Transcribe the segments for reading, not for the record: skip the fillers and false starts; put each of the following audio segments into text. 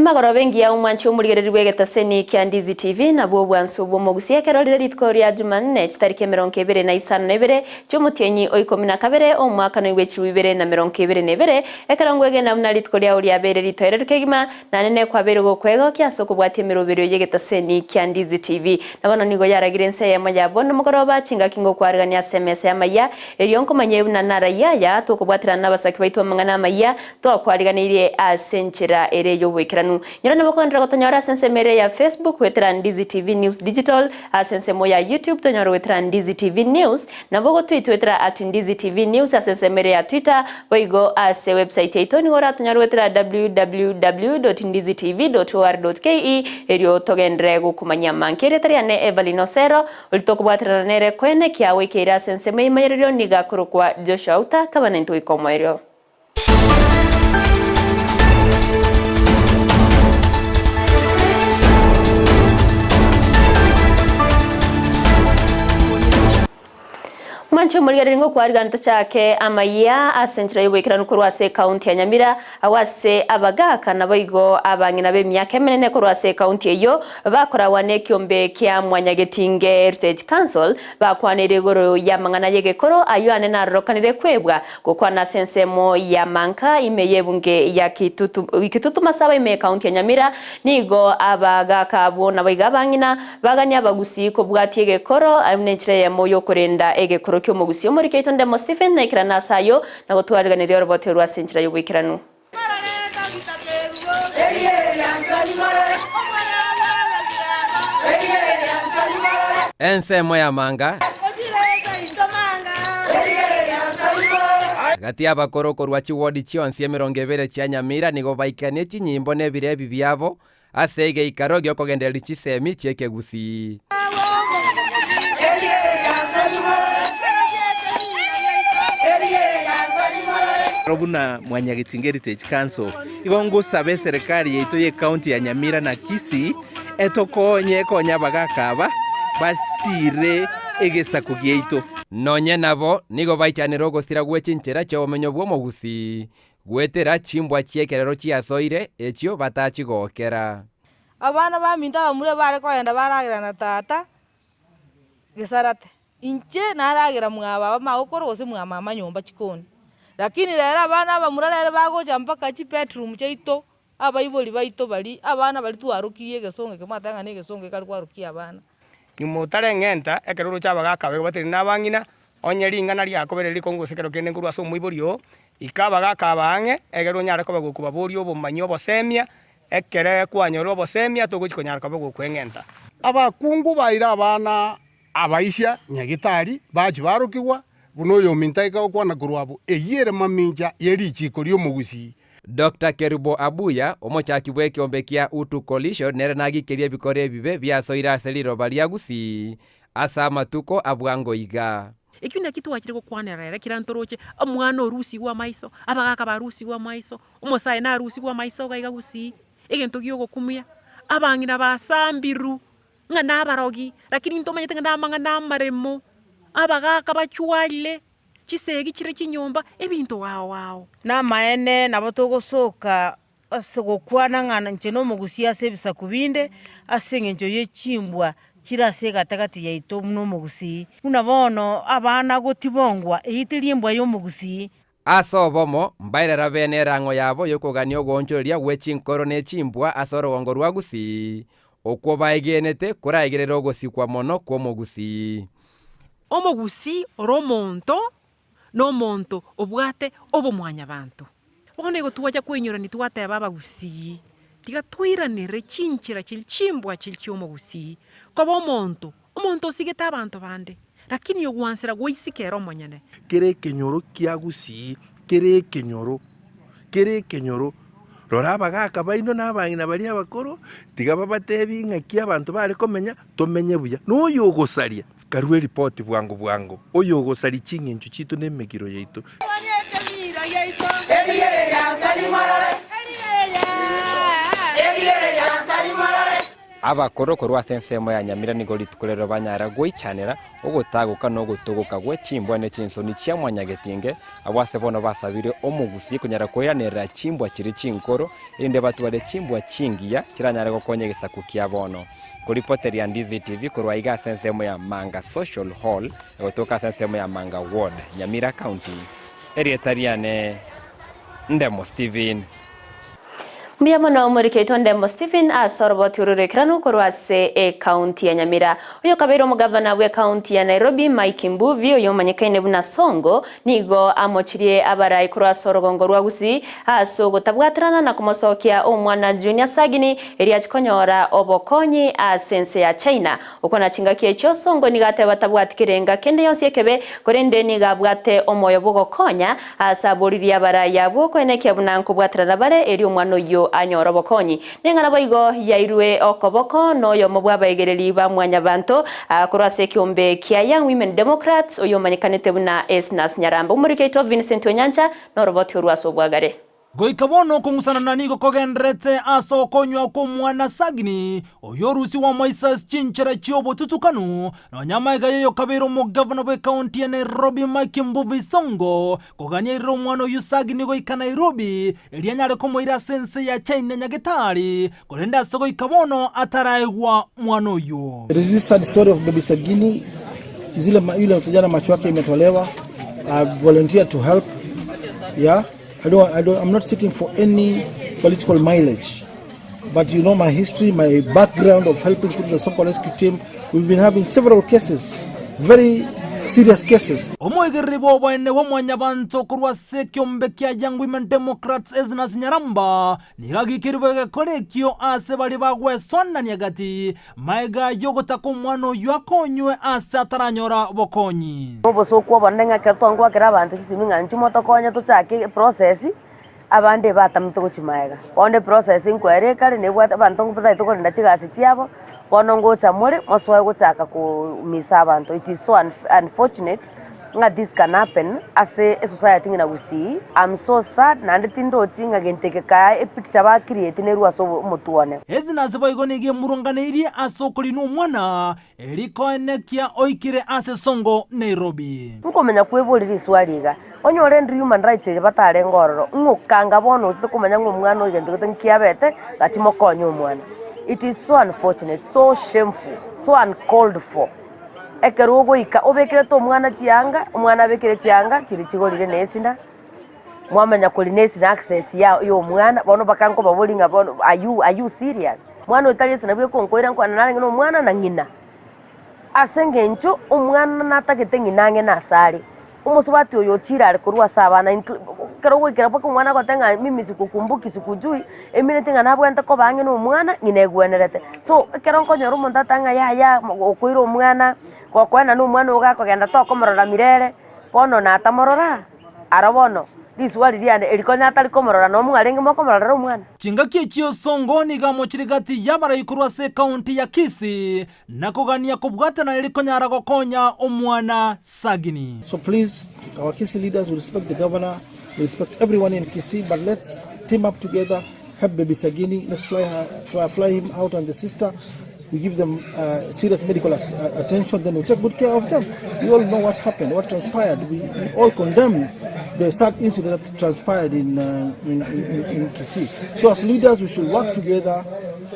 Emagoroba engiya omwanchi omorigereria bw'egetaseni kia Ndizi TV nabwo obwansu bw'omogusia ekero rire rituko ria Jumanne chitariki 25 chi'omotienyi o ikomi na kabere omwaka noigwe chilifu ibere na 22 ekero ngwegena buna rituko riao riabeire ritoereru kegima naende nekwabeire gokwegokia ase okobwatia emeroberio y'egetaseni kia Ndizi TV. Na bono nigo yaragire ense eyemo ya bono mogoroba chingaki ngokwarigania ase emesa y'amayia erio nkomanyie buna narayia aya tokobwaterana nabasaki baito amang'ana amayia Twakwariganeirie ase enchera ere y'oboikeranu. Nyora nabo kogenderera gotonyora ase ensemo ere ya Facebook goetera Ndizi TV News Digital, ase ensemo ya YouTube tonyore goetera Ndizi TV News, nabo gotweitwetera at Ndizi TV News ase ensemo ere ya Twitter, boigo ase website yaito nigo oratonyore goetera www.ndizitv.or.ke erio togenderere gokomanyia amange. Erieta riane Evelyn Osero, oria tokobwaterana nere koenekia goikeire ase ensemo y'eimanyererio nigo akorokwa Joshua Outa, kaba naintwe goika omoerio. Mwanche omorigereria ngokwarigana tochake amayia ase enchera y'oboikeranu korwa ase ekaunti ya Nyamira, agwo ase abagaka naboigo abang'ina b'emiaka emenene korwa ase ekaunti eyio bakoragwa nekiombe kia Mwanyagetinge Heritage Council bakwaneire igoro y'amang'ana y'egekoro ayio ane narorekanire kwebwa Gokwana ase ensemo ya Manka ime y'ebunge ya Kitutu, Kitutu Masaba ime y'ekaunti ya Nyamira, nigo abagaka abwo naboigo abang'ina bagania abagusii kobwatia egekoro buna enchera eyemo y'okorenda egekoro ki'omogusii. Omoriki oito Ndemo Stephen naikerane ase ayio na gotwariganeria oroboti orwo ase enchera y'oboikeranu. Ensemo ya manga. Gati y'abakoro korwa chiwodi chionsi 20 chia Nyamira nigo baikanie chinyimbo na ebirebi biabo ase egeikaro gi'okogendereria chisemi chi'ekegusii. Buna Mwanyagetinga Heritage Council, igo ngosaba eserekari yaito ye county ya Nyamira na Kisii etokonye ekonye abagaka aba basire egesaku giaito. Nonye nabo nigo baichanire ogosira gwe chinchera chi'obomenyo bw'omogusii, Goetera chimbwa chi'ekerero chiasoire, echio batachigokera. Abana baminto abamura bare kogenda baragera na tata gesarate, inche naragera mwa baba magokoro gose mwa mama nyomba chikoni. Lakini rero abana abamura rero bagocha mpaka chibedroom chiaito, abaibori baito baria, abana baria twarokirie egesongo eke mwateba ng'a na egesongo ekare kwarokia abana. Nyuma otareng'enta, ekero oroche abagaaka baye bateneine na abang'ina, onye ring'ana riakobere rikongu gose ekero kende nkorwa ase omoibori oo, ika abagaaka aba ang'e, egere onyare koba gokobaboria obomanyi obosemia, ekere kwanyora obosemia togochi konyara koba gokweng'enta. Abakungu baire abana abaisia nyagetari, bachia barokigwa, buna oyominto aika gokwana korwa abwo, Eyio ere mamincha ye richiiko ri'omogusii. Doctor Kerubo Abuya, omochaki bw'ekeombe kia Utu Coalition nere nagikerie ebikoro ebibe biasoire ase riroba ria Gusii ase amatuko a bwango iga. Ekio nakio twachire gokwanera rero ekero ntoroche omwana orusigwe amaiso, abagaka barusigwe amaiso, omosae narusigwe amaiso iga iga gusii, egento gia ogokumia, abang'ina basambiru, ng'a nabarogi, lakini ntomanyete ng'a namang'ana amaremo, abagaka bachwarire. Chisegi chire chinyomba, ebinto ao ao. Namaene nabo togosoka ase gokwana ng'a inche nomogusia ase ebisaku binde, ase engencho ye chimbwa chire ase egatagati yaito buna omogusii. Buna bono abana gotibongwa, eyio teri embwa y'omogusii. Ase obomo, mbairera bene erang'o yabo y'okogania ogoonchoreria gwe chinkoro ne chimbwa ase orogongo rwa Gusii, okwo baegenete koraegerere ogosikwa mono kw'omogusii. Omogusii ore omonto nomonto obwate obomwanyabanto. Bono igo twacha koinyorania twateba abagusii, tiga toiranere chinchera chiria chimbwa chiria chi'omogusii, koba omonto, omonto osigete abanto bande, lakini ogwansera goisika ere omonyene. Kera ekenyoro kia Gusii, kera ekenyoro, kera ekenyoro, rora abagaka baino na abang'ina baria abakoro, tiga babatebi ng'aki abanto bare komenya, tomenye buya. Na oyo ogosaria, karue eripoti bwango bwango, oyo ogosaria ching'encho chiaito na emegiro yaito. Abakoro korwa ase ensemo ya Nyamira nigo rituko rero banyara goichanera ogotagoka na ogotogoka gwe chimbwa ne chinsoni chia mwanyagetinge, abwo ase bono basabire omogusii konyara koiranerera chimbwa chiria chinkoro, erinde batware chimbwa chingiya chiranyare gokonya egesaku kia bono. Koripoteria Ndizi TV korwa aiga ase ensemo ya Manga Social Hall egotoka ase ensemo ya Manga Ward, Nyamira County. Erieta riane Ndemo Stephen. Mbuya mono omoriki oito Ndembo Stephen ase oroboti oro roikeranu korwa ase ecounty ya Nyamira. Oyo okabeire omogavana bw'ecounty ya Nairobi Mike Mbuvi oyo omanyekaine buna Sonko nigo amochirie abarai korwa ase orogongo rwa Gusii ase ogotabwaterana na komosokia omwana Junior Sagini erio achie konyora obokonyi ase ense ya China. Okwo na chingaki echio Sonko nigo ateba tabwati kerenga kende yonsi ekebe korende nigo abwate omoyo bw'ogokonya Ase aboririe abarai abwo koenekia buna nkobwaterana bare, erio omwana oyio anyore obokonyi. Neng'ana boigo yairwe okoboko noyomo bw'abaegereri ba Mwanyabanto korwa ase ekeombe kia Young Women Democrats, oyomanyekanete buna Esnas Nyarambe. Omoriki oito Vincent Onyancha noroboti orwo ase obwagare. Goika bono okong'usanana nigo kogendererete ase okonywa kw'omwana Sagini, oyio orusigwe amaiso ase chinchera chi'obotutukanu, nonya amaiga y'oyo okabeire omogavana bw'ekaunti ya Nairobi Mike Mbuvi Sonko, kogania airire omwana oyio Sagini goika Nairobi, erio anyare komoira ase ense ya China nyagetari, korende ase goika bono ataraegwa mwana oyio. There is this sad story of baby Sagini, zile yule kijana macho yake imetolewa, I volunteered to help, yeah. I don't, I don't, I'm not seeking for any political mileage. But you know my history, my background of helping through the Sonko Rescue Team. We've been having several cases, very serious cases. Omoigereri bw'oboene bwa Mwanyabanto korwa ase ekiombe kia Young Women Democrats Esnas Nyaramba nigo agikerigwe egekora ekio ase baria bagwesonania gati Magega y'ogotaka omwana oyio akonywe ase ataranyora bokonyi. Obosooku obonene ng'a ekero twangoakera abanto chisimi ng'a inchuo motokonye tochake eprocess, abande ebatamete gochia magega. Bono eprocess nkoera ekare nebwate abanto batagete korenda chigasi chiabo, bono ngocha more mosoe gochaka koumisa abanto. It is so unfortunate ng'a this can happen ase esociety ng'ina gusii. I'm so sad naende tindochi ng'a gento eke kaa epicture ba create nerwe ase omotwe one. Ezi nase boigo nigo emurunganeirie ase okorinwa omwana, erikoenekia oikire ase Songo Nairobi. Nkomenya kweboria riswali iga, onyore ndiri human rights eye batarenge ororo, ng'okanga bono ochete komanya ng'a omwana oyo gento gete nkiabete, gachia mokonye omwana. It is so unfortunate, so shameful, so uncalled for. Ekero ogoika obekerete omwana chianga, omwana abekire chianga chiria chigorire na esina, mwamanya kori na esina access ya ya omwana, bono mpaka nkobaboria ng'a bono are you are you serious? Mwana oyo tari esina bweka onkoira nkwana narenge na omwana na ng'ina, ase eng'encho omwana natagete ng'ina ang'e nase are. Omosubati oyo ochire are korwa ase abana inclu ekero ogoikera mpaka omwana agoteba ng'a mimi sikukumbuki sikujui, emineti ng'a nabwenerete koba ang'e na omwana ng'ina egwenerete. So ekero nkonyora omonto ateba ng'a yaya okoira omwana, gokoenda na omwana ogo gakogenda tokomorora mirere, bono natamorora, aro bono riswali riane eri konya atari komorora noo mwarenge mokomororera omwana? Chingaki echio Songo nigo amochire gati y'abarai korwa ase ekaunti ya Kisii Na kogania kobwatana ere konyara gokonya omwana Sagini. So please our Kisii leaders we respect the governor, we respect everyone in Kisii but let's team up together help baby Sagini, let's fly, her, fly, fly him out and the sister we give them uh, serious medical uh, attention, then we take good care of them. We all know what happened, what transpired. We, we all condemn the sad incident that transpired in, uh, in, in, in Kisii. So as leaders, we should work together,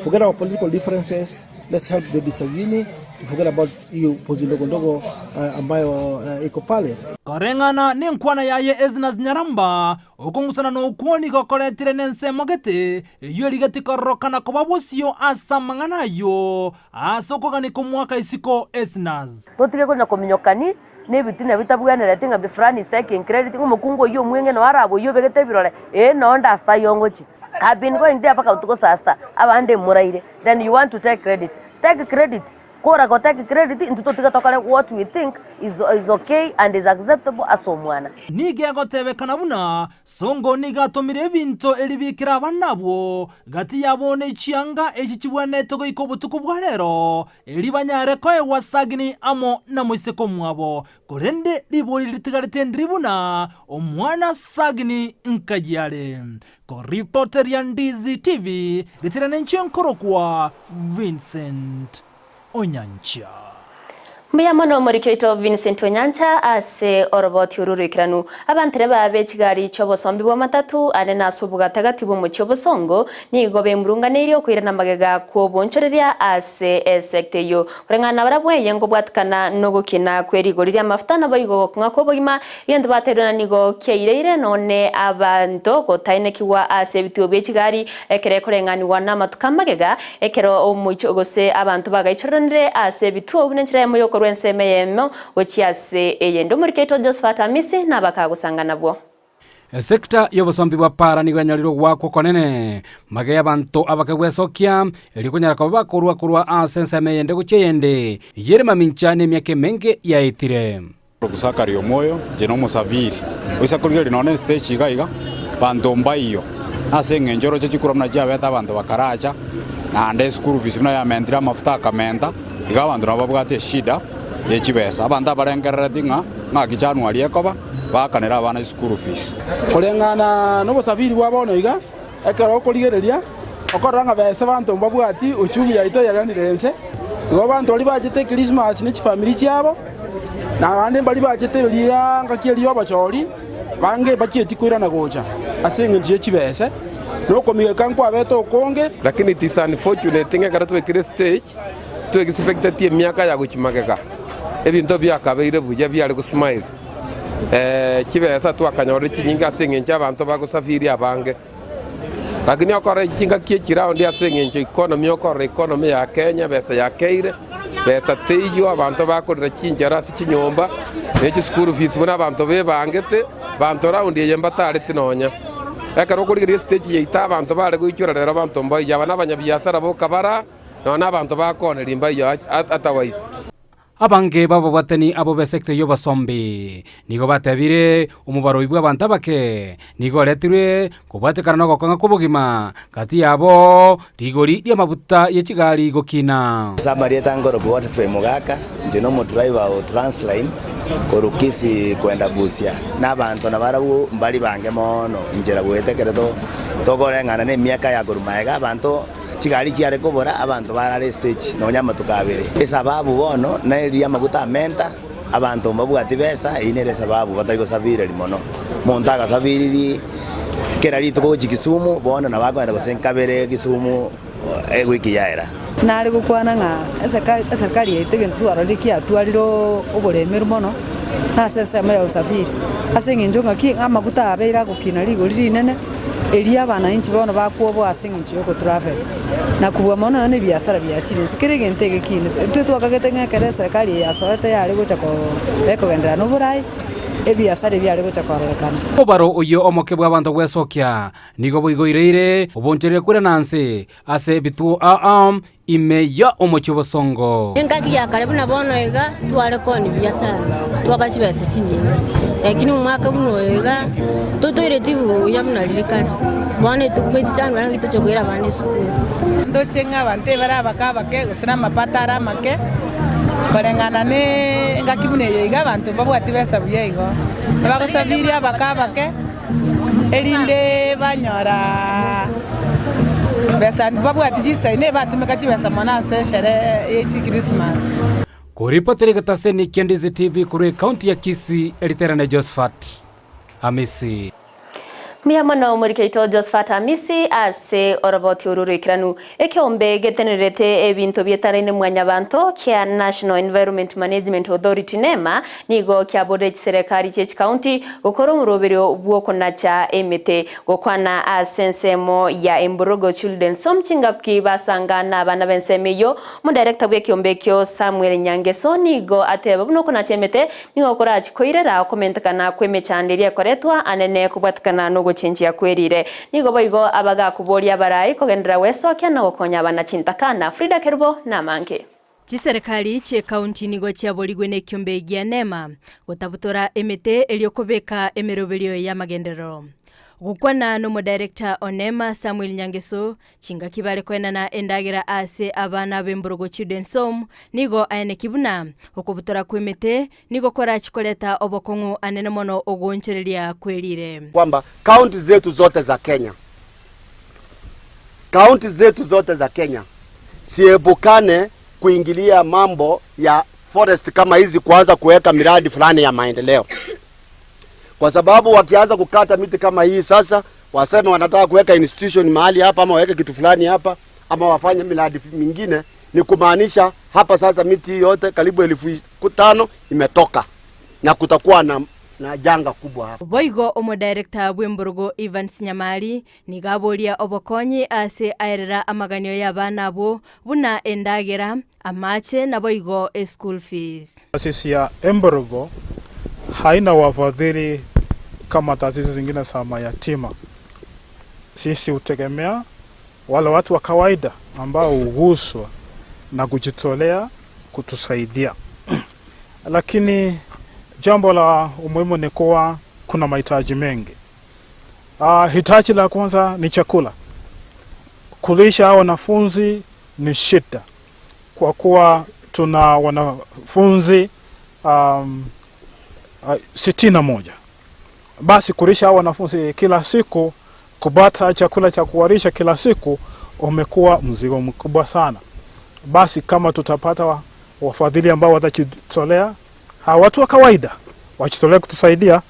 forget our political differences, Let's help baby Sagini, forget about hiyo pozi ndogo ndogo uh, ambayo uh, iko pale. Koreng'ana nenkwana yaye Esnas Nyaramba, okong'usana nokwo nigo koretire nensemo gete, eyio erigeti kororokana koba bosio ase amang'ana ayio, ase okogania komoaka isiko Esnas. Totige konya kominyokani nebitina bitabwenereti ng'a fulani is taking credit, ng'a omokungu oyio omweng'e noo arabe oyio obegete ebirore, ee noo onde ase taiyo ngochia. I've been going there mpaka utuko saa sita, abande moraire, then you want to take credit. Take credit! Kora go take credit intwe totiga tokore what we think is is okay and is acceptable ase omwana. Nigo egotebekana buna Songo nigo atomire ebinto eribikire abana abwo gati yabo ne chianga echi chibwenerete goika obotuko bwa rero, eri banyare koegwa Sagini amo na moiseke omwabo. Korende ribori ritigarete ndiri buna omwana Sagini nkayi are. Koripoteria Ndizi TV, ritirane inche nkorokwa Vincent Onyancha. Mbuya mono omoriki oito Vincent Onyancha ase oroboti oru roikeranu. Abantereba be chigari chi'obosombi bw'amatatu ane na ase obogatagati bw'omochie obosongo nigo bemurunganeirie okoirana magega kw'obonchoreria ase esecta eyio. Koreng'ana nabarabwo eye nkobwatikana nogokina kwe rigori ri'amafuta naboigo gokong'a kw'obogima Egento bateirwe na nigo kiaireire nonye abanto gotaenekigwa ase ebituo bie chigari ekero ekoreng'anigwa namatuko amagega, ekero omoicho gose abanto bagaichoranire ase ebituo buna enchera eyemo y'okorwa ensemo eyemo gochia ase eyende. Omoriki oito Josephat Amisi nabakagosanga nabwo. Esekta y'obosombi bwa para nigo yanyorire ogoakwa okonene, magega y'abanto abake gwesokia, erio konyara koba bakorua korwa ase ensemo eyende gochia eyende, eyio ere mamincha nemiaka emenge yaetire. Gusakari omoyo, inche nomosafiri. Oisa korigereria nonya ne stage iga iga, banto mbaiyo. Ase eng'encho oroche chikura buna chiabete abanto bakaracha, naende eschool fees buna yamentire amafuta akamenta, iga abanto nabo babwate eshida ye chibesa. Abanto abarengerereti ng'a ng'aki January ekoba, baakanere abana eschool fees. Koreng'ana nobosafiri bwa bono iga, ekero okorigereria, okorora ng'a besa abanto mbabwati, uchumi yaito yaganire ense. Igo abanto baria bachete Ekrismasi ne chifamiri chiabo, na abande mbaria bachete eria ngaki eria y'obochori, bange mbachieti koirana gocha ase engencho ye chibese, na okomigeka nkwabete okonge. Lakini it is unfortunate ng'a ekero twaikire stage, twexpecteti emiaka ya gochia magega, ebinto biakabeire buya biare gosmile, chibesa twakanyorire chinyinge ase eng'encho abanto bagosafiri abange. Lakini okorora echi chingaki echi round ase eng'encho economy okorora economy ya Kenya besa yakeire, besa teiyo abanto bakorera chinchera ase chinyomba, ne chischool fees buna abanto bebangete, banto round eye mbatareti nonya. Ekero okorigereria estage yaito abanto bare goichora rero abanto mbaiyo, aba na abanyabiasara boka bara, nonya na abanto bakoneria mbaiyo otherwise. Abange b'ababwatani abo b'esekta y'obosombi nigo batebire, Omobaroi bw'abanto abake nigo oretirwe kobwatekana nogokong'a kw'obogima gati yabo, rigori ri'amabuta ye chigari gokina. Ase amarieta nkorokwa Godfrey Mogaka, inche nomodriver o Transline korwa Kisii kwenda Busia, na abanto nabarabwo mbari bange mono inchera goeta ekero tokoreng'ana nemiaka ya korwa magega abanto Chigari chiare kobora abanto barare estage nonya amatuko abere. Esababu bono neri amaguta amenta, abanto mbabwati besa, eyio nere esababu batari gosabireri mono. Omonto agasabiriri kera rituko gochia Kisumu, bono nabo akogenda gose nkabere Kisumu ewiki yaera. Nare gokwana ng'a eserikari yaito egento twarorire kiatwarire oboremeru mono nase ensemo ya usafiri, ase eng'encho ng'aki amaguta abeire agokina rigori rinene. Erio abananchi bono bakwoboa ase engencho y'ogotravel, na kobua mono nonya nebiasara biachire inse. Kera egento egekinete, intwe twakagete ng'a ekero eserekari eye yasoete yare gocha koba ekogenderera noboraai, ebiasara ebi biare gocha kororekana. Omobaro oyio omoke bw'abanto gwesokia nigo boigoireire obonchoreria koirana nse ase ebituo ao ime ya omochie obosongo. Engaki ya kare buna bono iga tware koonia biasara, twaba chibesa chinyinge, lakini omwaka buna oyo iga totoireti buya buna riria kare. Bono etokumeti January naki toche koira abana esukuru. Ndoche ng'a abanto ebare abake abake, gose na amapato are amake, koreng'ana ne engaki buna eye iga abanto mbabwati besa buya igo. Bagosabiria abake abake. Erinde banyora besa babwati chisaini batumeka chibesa mono ase esherehe ye chikrismasi. Koripotera egetaseni kia Ndizi TV korwa ekaunti ya Kisii, eriterane Josephat Amisi. Mbuya mono omoriki oito Josephat Amisi ase oroboti oru roikeranu. Ekeombe getenererete ebinto bietanaine mwanyabanto kia National Environment Management Authority, NEMA, nigo kiaborire chiserekari chie chikaunti gokora omoroberio bw'okonacha emete. Gokwana ase ensemo ya Emborogo Children's Home chingaki basanga nabana b'ensemo eyio, Omodirector bw'ekeombe ekio Samuel Nyangeso nigo ateba buna okonacha emete nigo korachi koirera okomentekana kw'emechando eria ekoretwa anene kobwatekana nogochenchia kw'erire. Nigo boigo abagakoboria abarai kogenderera gwesokia na gokonya abana chintakana. Frida Kerubo namange. Chiserekari chi'ekaunti nigo chiaborigwe nekiombe gia Nema gotabutora emete erio kobeka emeroberio y'amagenderero. Gokwana nomodirector o Nema Samuel Nyangeso chingaki bare koenana endagera ase abana b'Emborogo Children's Home nigo aeneki buna okobutora kw'emete nigo korachi koreta obokong'u anene mono ogoonchoreria kwerire. Kwamba kaunti zetu zote za Kenya, kaunti zetu zote za Kenya siepukane kuingilia mambo ya forest kama hizi, kuanza kuweka miradi fulani ya maendeleo, kwa sababu wakianza kukata miti kama hii sasa, waseme wanataka kuweka institution mahali hapa ama waweke kitu fulani hapa ama wafanye miradi mingine, ni kumaanisha hapa sasa miti hii yote karibu 5,000 imetoka na kutakuwa na janga kubwa hapa. Boigo omodirector bw'Emborogo Evans Nyamari nigo aboria obokonyi ase aerera amaganio y'abana abwo buna endagera, amache na boigo eschool fees. Taasisi ya Emborogo haina wafadhili kama taasisi zingine za mayatima. Sisi hutegemea wale watu wa kawaida ambao huguswa na kujitolea kutusaidia. Lakini jambo la umuhimu ni kuwa kuna mahitaji mengi. Hitaji la kwanza ni chakula. Kulisha hao wanafunzi ni shida, kwa kuwa tuna wanafunzi 61. Basi kulisha hao wanafunzi kila siku, kupata chakula cha kuwalisha kila siku umekuwa mzigo mkubwa sana. Basi kama tutapata wafadhili ambao watajitolea, hawa watu wa kawaida wajitolea kutusaidia,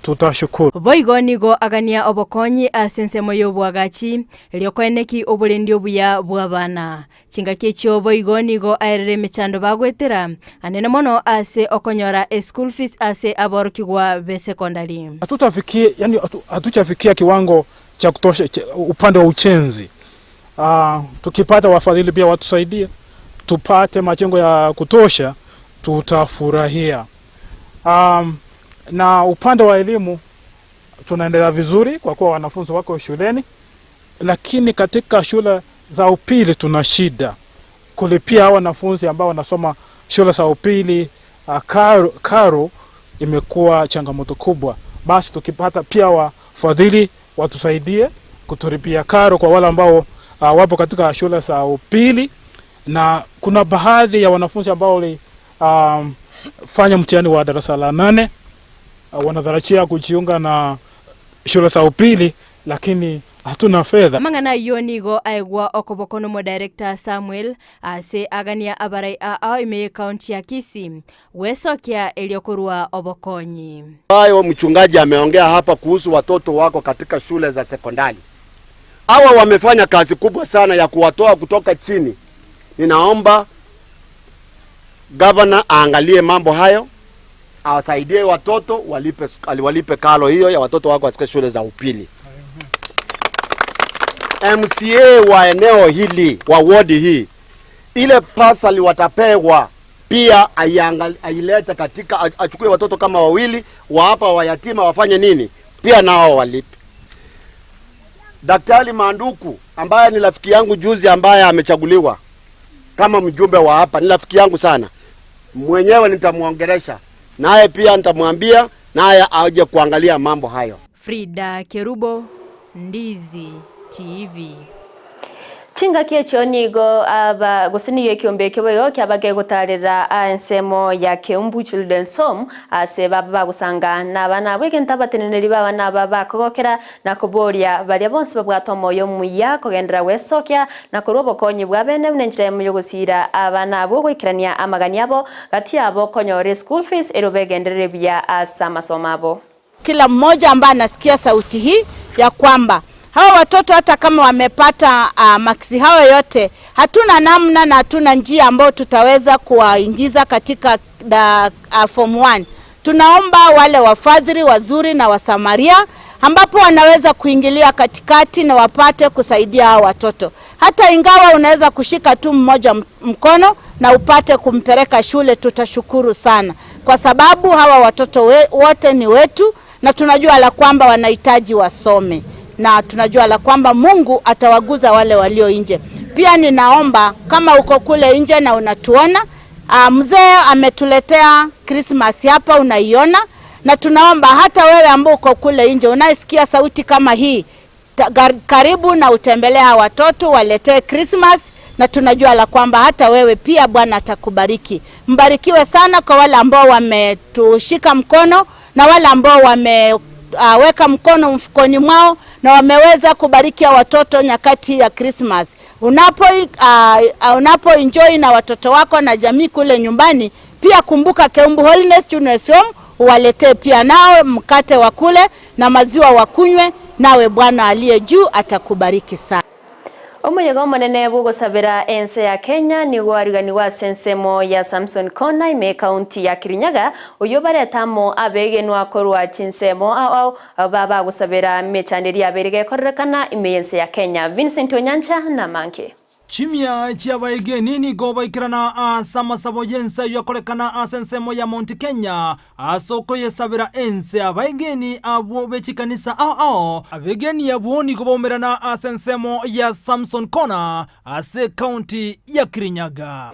tutashukuru. Boigo nigo agania obokonyi ase ensemo y'obwagachi erio koeneki oborendi obuya bw'abana. Chingaki echio boigo nigo aerere emechando bagwetera anene mono ase okonyora eschool fees ase aborokigwa be secondary. Hatutafikia, yani hatujafikia kiwango cha kutosha upande wa ujenzi. Tukipata wafadhili pia watusaidie tupate majengo ya kutosha, tutafurahia. Na upande wa elimu tunaendelea vizuri kwa kuwa wanafunzi wako shuleni, lakini katika shule za upili tuna shida kulipia hawa wanafunzi ambao wanasoma shule za upili. Karo imekuwa changamoto kubwa. Basi tukipata pia wafadhili watusaidie kutulipia karo kwa wale ambao wapo katika shule za upili. Na kuna baadhi ya wanafunzi ambao walifanya mtihani wa darasa la 8, wanatarajia kujiunga na shule za upili, lakini hatuna fedha. Mang'ana ayio nigo aegwa okoboko nomo director Samuel ase agania abarai ao ime county ya Kisii wesokia eliokorwa obokonyi. Hayo mchungaji ameongea hapa kuhusu watoto wako katika shule za sekondari. Hawa wamefanya kazi kubwa sana ya kuwatoa kutoka chini. Ninaomba governor aangalie mambo hayo, awasaidie watoto walipe karo hiyo ya watoto wako katika shule za upili. MCA wa eneo hili, wa ward hii, ile pasali watapewa pia ailete katika, achukue watoto kama wawili wa hapa wa yatima wafanye nini, pia nao walipe. Daktari Manduku ambaye ni rafiki yangu juzi, ambaye amechaguliwa kama mjumbe wa hapa, ni rafiki yangu sana mwenyewe, nitamuongelesha naye pia nitamwambia naye aje kuangalia mambo hayo. Frida Kerubo, Ndizi TV. Chingaki echio nigo aba gose nigo ekiombe ekio boigo kiaba kegotarera ensemo ya Keumbu Children's Home ase baba bagosanga na abana abo egento abateneneri ba abana aba bakogokera na koboria baria bonsi babwate omoyo omuya kogendera gwesokia na korwa obokonyi bwa bene buna enchera emo yogosira abana abo goikerania amagani abo gati yabo konyora school fees ero begenderere buya ase amasomo abo. Kila mmoja ambaye anasikia sauti hii ya kwamba hawa watoto hata kama wamepata maksi hayo yote, hatuna namna na hatuna njia ambayo tutaweza kuwaingiza katika form 1. Tunaomba wale wafadhili wazuri na wasamaria ambapo wanaweza kuingilia katikati na wapate kusaidia hawa watoto. Hata ingawa unaweza kushika tu mmoja mkono na upate kumpeleka shule, tutashukuru sana, kwa sababu hawa watoto wote ni wetu na tunajua la kwamba wanahitaji wasome, na tunajua la kwamba Mungu atawaguza wale walio nje. Pia ninaomba kama uko kule nje na unatuona, Mzee ametuletea Christmas hapa unaiona, na tunaomba hata wewe ambao uko kule nje unayesikia sauti kama hii karibu na utembelea watoto waletee Christmas, na tunajua la kwamba hata wewe pia Bwana atakubariki. Mbarikiwe sana kwa wale ambao wametushika mkono na wale ambao wameweka mkono mfukoni mwao na wameweza kubariki watoto nyakati ya Christmas. Unapo enjoy na watoto wako na jamii kule nyumbani, pia kumbuka Keumbu Holiness Children's Home, uwaletee pia nao mkate wa kule na maziwa wakunywe, nawe Bwana aliye juu atakubariki sana. Omoyega omonene bw'ogosabera ense ya Kenya nigo ariganiwa ase ensemo ya Samson Corner ime county ya Kirinyaga oyo baretamo abegenwa korwa chinsemo ao ao aba bagosabera mechanderi yabere gekorerekana ime y'ense ya Kenya. Vincent Onyancha na manke. Chimia chiabaegeni nigo baikirana ase amasabo y'ense aywo akorekana ase ensemo ya Mount Kenya ase okoyesabera ense abaegeni abwo b'echikanisa ao ao. Abegeni abwo nigo baumerana ase ensemo ya Samson Corner ase ekaunti ya Kirinyaga.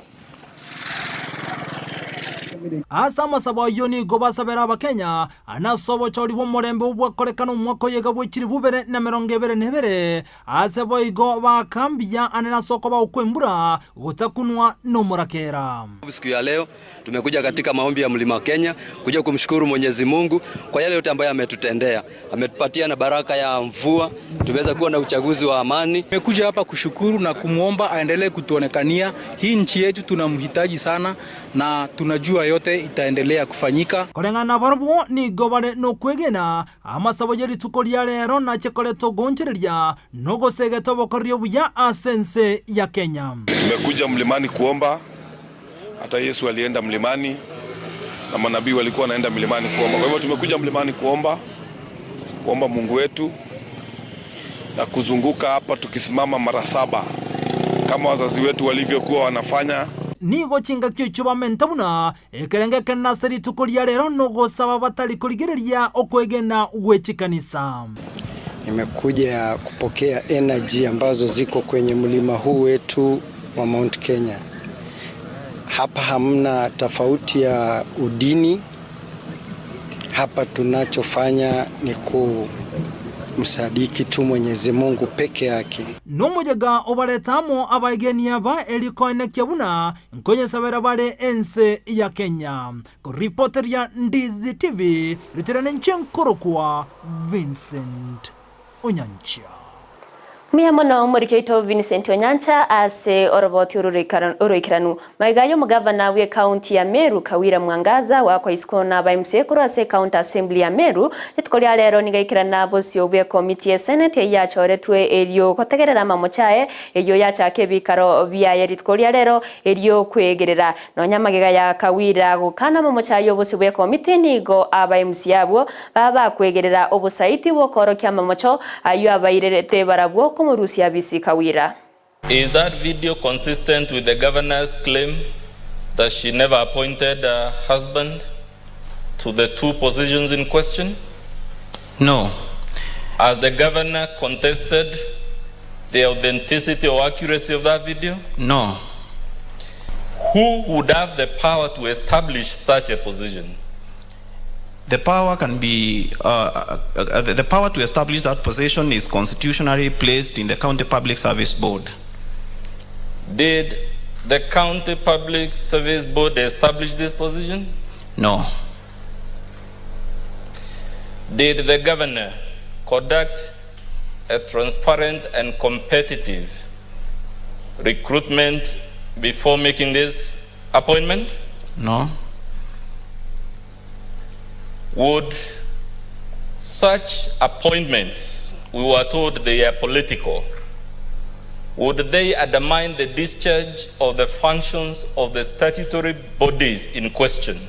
Ase amasabo ayio nigo basabera Abakenya nase obochori bw'omorembe obwakorekana omwaka oyega bwe chilifu bibere na emerongo ebere na ebere, ase boigo baaka mbuya ane nase okobao kw'embura gotakunwa nomorakera. Siku ya leo tumekuja katika maombi ya Mlima Kenya kuja kumshukuru Mwenyezi Mungu kwa yale yote ambayo ametutendea. Ametupatia na baraka ya mvua, tumeweza kuwa na uchaguzi wa amani. Tumekuja hapa kushukuru na kumwomba aendelee kutuonekania. Hii nchi yetu tunamhitaji sana na tunajua yote itaendelea kufanyika. Koreng'ana barabwo nigo bare nokwegena amasabo ye rituko ria rero nache koreta ogoonchoreria nogosegeta obokoreri obuya ase ense ya Kenya. Tumekuja mlimani kuomba, hata Yesu alienda mlimani na manabii walikuwa wanaenda mlimani kuomba. Kwa hivyo tumekuja mlimani kuomba, kuomba Mungu wetu na kuzunguka hapa tukisimama mara 7 kama wazazi wetu walivyokuwa wanafanya. Nigo chingaki echio bamenta buna ekerengo ekenene ase rituko ria rero nogosaba batari korigereria okwegena gwe chikanisa. Nimekuja kupokea energy ambazo ziko kwenye mlima huu wetu wa Mount Kenya. Hapa hamna tofauti ya udini. Hapa tunachofanya ni kumsadiki tu Mwenyezi Mungu peke yake. Nomojega obaretamo abaegeni aba erikoenekia buna nkonyesabera bare ense ya Kenya. Koripoteria Ndizi TV, ritirane nchenkoro Vincent Onyancha. Mbuya mono omoriki oito Vincent Onyancha ase oroboti oroikeranu. Maiga omogavana bwe county ya Meru Kawira Mwangaza wakwa isiko na aba MCA korwa ase county assembly ya Meru rituko ria rero nigaikerana bosio bwe committee ya senate yachoretwe erio gotegerera mamochae eyo yachaka ebikaro biaye rituko ria rero erio kwegerera nonya magega ya Kawira gokana mamochae obosio bwe committee nigo aba MCA abwo baba kwegerera obosaiti bwokorokia mamocho ayo abairerete barabwo kumurusia bisi Kawira. Is that video consistent with the governor's claim that she never appointed her husband to the two positions in question? No. Has the governor contested the authenticity or accuracy of that video? No. Who would have the power to establish such a position? The power can be, the power to establish that position is constitutionally placed in the County Public Service Board. Did the County Public Service Board establish this position? No. Did the governor conduct a transparent and competitive recruitment before making this appointment? No. Would such appointments, we were told they are political, would they undermine the discharge of the functions of the statutory bodies in question?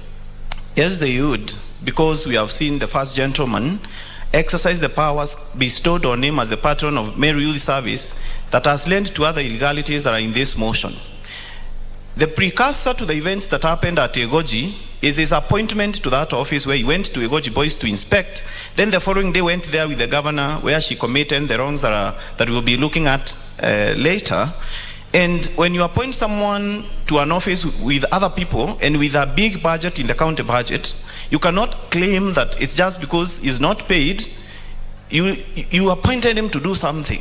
Yes, they would, because we have seen the first gentleman exercise the powers bestowed on him as the patron of Meru Youth Service that has led to other illegalities that are in this motion. The precursor to the events that happened at Egoji is his appointment to that office where he went to Egoji Boys to inspect. Then the following day went there with the governor where she committed the wrongs that we'll be looking at later. And when you appoint someone to an office with other people and with a big budget in the county budget, you cannot claim that it's just because he's not paid. You, you appointed him to do something.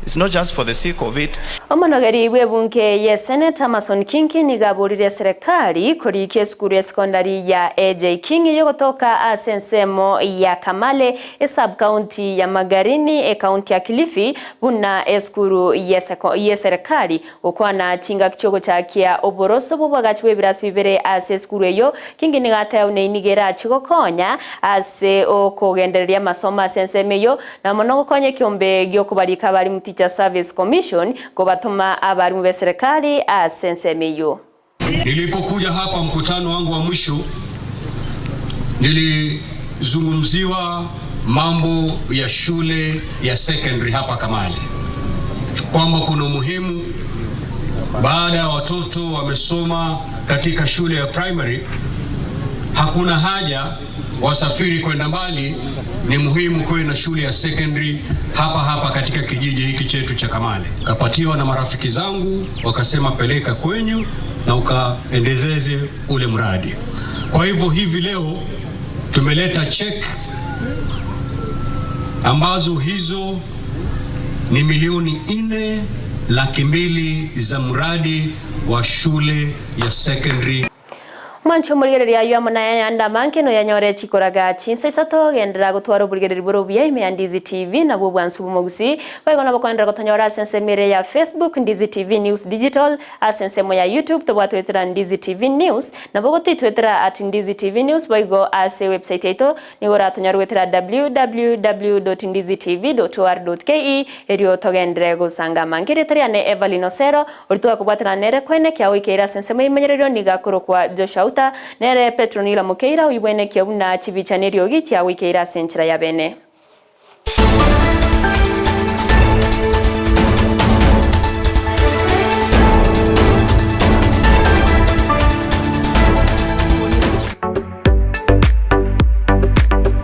It's not just for the sake of it. Omonogeri bw'ebunge ye Senate Amason Kingi nigo aborire eserekari korikia esukuru ya sekondari ya AJ King eyogotoka ase ensemo ya Kamale esub-county ya Magarini ecounty ya Kilifi buna esukuru y'eserekari gokwana chingaki chiogochakia oboroso bw'obwagachi bw'ebirasi bibere ase esukuru eyio. Kingi nigo ateba buna nigo erachi gokonya ase okogendereria amasomo ase ensemo eyio na mono gokonya ekiombe giokobarika abarimu Teachers Service Commission kobatoma abarimu b'eserekari ase ensemo eyio. Nilipokuja hapa mkutano wangu wa mwisho nilizungumziwa mambo ya shule ya secondary hapa Kamale, kwamba kuna umuhimu baada ya watoto wamesoma katika shule ya primary, hakuna haja wasafiri kwenda mbali. Ni muhimu kuwe na shule ya secondary hapa hapa katika kijiji hiki chetu cha Kamale. Kapatiwa na marafiki zangu, wakasema peleka kwenyu na ukaendeleze ule mradi. Kwa hivyo hivi leo tumeleta check ambazo hizo ni milioni 4 200,000 za mradi wa shule ya secondary. Mwanche omorigereria aywo amo naye ayande amange noyanyore chikoraga chinsa isato genderera gotwara oborigereria bore obuya ime ya Ndizi TV nabwo obwansu bw'omogusi boigo nabo koenderera gotonyora ase ensemo ere ya Facebook Ndizi TV News Digital ase ensemo ya YouTube tobwatwetera Ndizi TV News nabo gotitwetera at Ndizi TV News boigo ase website yaito nigo oratonyore goetera www.ndizitv.or.ke erio togenderere gosanga amange erieta riane Evelyn Osero oria twakobwatana nere kwene kia goikeire ase ensemo ya imenyererio nigo akorokwa Joshua Uta nere Petronila Mukeira oibwenekia buna chibicha na eriogi chiagoikeire ase enchera ya bene.